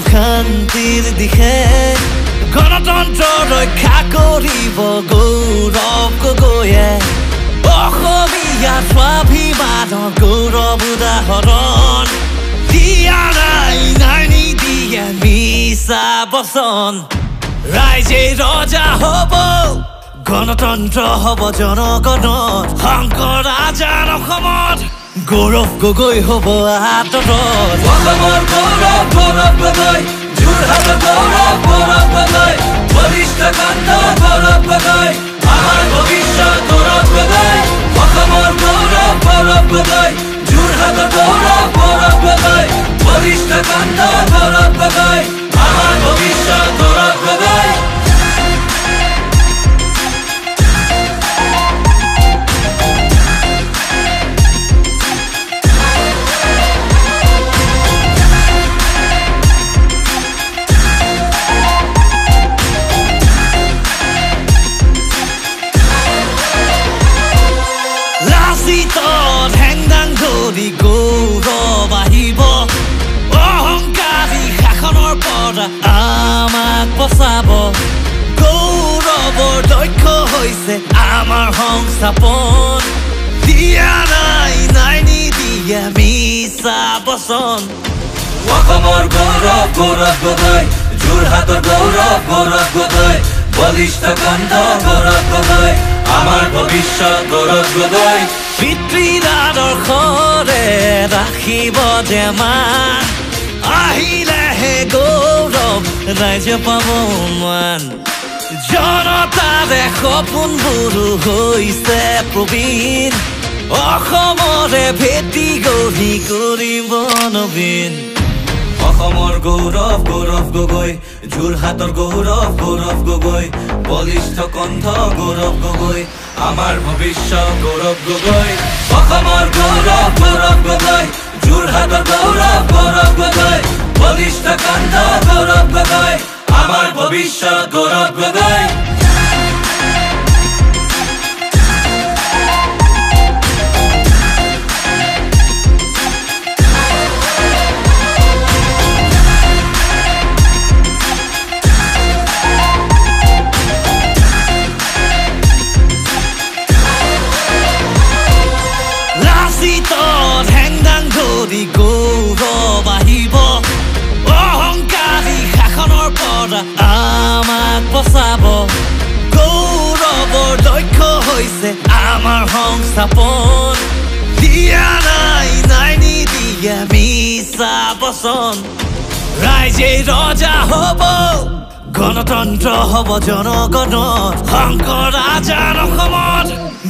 শান্তিৰ দিশে। গণতন্ত্ৰ ৰক্ষা কৰিব গৌৰৱ গগৈয়ে, অসমীয়া স্বাভিমানৰ গৌৰৱ উদাহৰণ। দিয়া নাই নাই নিদিয়ে মিছা বচন, ৰাইজে ৰজা হ'ব, গণতন্ত্ৰ হ'ব জনগণৰ। শংকৰ আজান অসমত গৌৰৱ গগৈ হ'ব আঁতৰত। অসমৰ গৌৰৱ গৌৰৱ গগৈ, যোৰহাটৰ গৌৰৱ গৌৰৱ গগৈ, বলিষ্ঠ কণ্ঠ গৌৰৱ গগৈ, আমাৰ ভৱিষ্যত গৌৰৱ গগৈ। অসমৰ গৌৰৱ গৌৰৱ গগৈ, যোৰহাটৰ গৌৰৱ গৌৰৱ গগৈ, বলিষ্ঠ কণ্ঠ গৌৰৱ গগৈ, আমাৰ ভৱিষ্যত গৌৰৱ গগৈ। লাচিতত হেংদাং ধৰি গৌৰৱ আহিব, অহংকাৰী শাসনৰ পৰা আমাক বচাব। গৌৰৱৰ লক্ষ্য হৈছে আমাৰ সংস্থাপন। দিয়া নাই নাই নিদিয়ে মিছা বচন। অসমৰ গৌৰৱ গৌৰৱ গগৈ, যোৰহাটৰ গৌৰৱ গৌৰৱ গগৈ, বলিষ্ঠ কণ্ঠ গৌৰৱ গগৈ, আমাৰ ভৱিষ্যত গৌৰৱ গগৈ। পিতৃৰ আদৰ্শৰে ৰাখিব যে মান, আহিলেহে গৌৰৱ ৰাইজে পাব মান। জনতাৰে সপোনবোৰো হৈছে প্ৰবীণ, অসমৰে ভেটি গঢ়ি কৰিব নবীন। অসমৰ গৌৰৱ গৌৰৱ গগৈ, যোৰহাটৰ গৌৰৱ গৌৰৱ গগৈ, বলিষ্ঠ কণ্ঠ গৌৰৱ গগৈ, আমাৰ ভৱিষ্যত গৌৰৱ গগৈ। অসমৰ গৌৰৱ গৌৰৱ গগৈ, যোৰহাটৰ গৌৰৱ গৌৰৱ গগৈ, বলিষ্ঠ কণ্ঠ গৌৰৱ গগৈ, আমাৰ ভৱিষ্যত গৌৰৱ গগৈ। লাচিতত হেংদাং ধৰি গৌৰৱ আহিব, অহংকাৰী শাসনৰ পৰা আমাক বচাব। গৌৰৱৰ লক্ষ্য হৈছে আমাৰ সংস্থাপন। দিয়া নাই নাই নিদিয়ে মিছা বচন, ৰাইজে ৰজা হ'ব, গণতন্ত্ৰ হ'ব জনগণৰ। শংকৰ আজান অসমত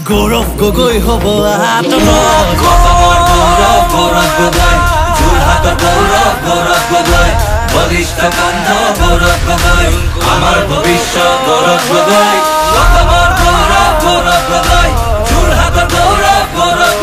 গৌৰৱ গগৈ হ'ব আঁতৰত। অসমৰ গৌৰৱ গৌৰৱ গগৈ, যোৰহাটৰ গৌৰৱ গৌৰৱ গগৈ, বলিষ্ঠ কণ্ঠ গৌৰৱ গগৈ, আমাৰ ভৱিষ্যত গৌৰৱ গগৈ। অসমৰ গৌৰৱ গৌৰৱ গগৈ, যোৰহাটৰ গৌৰৱ গৌৰৱ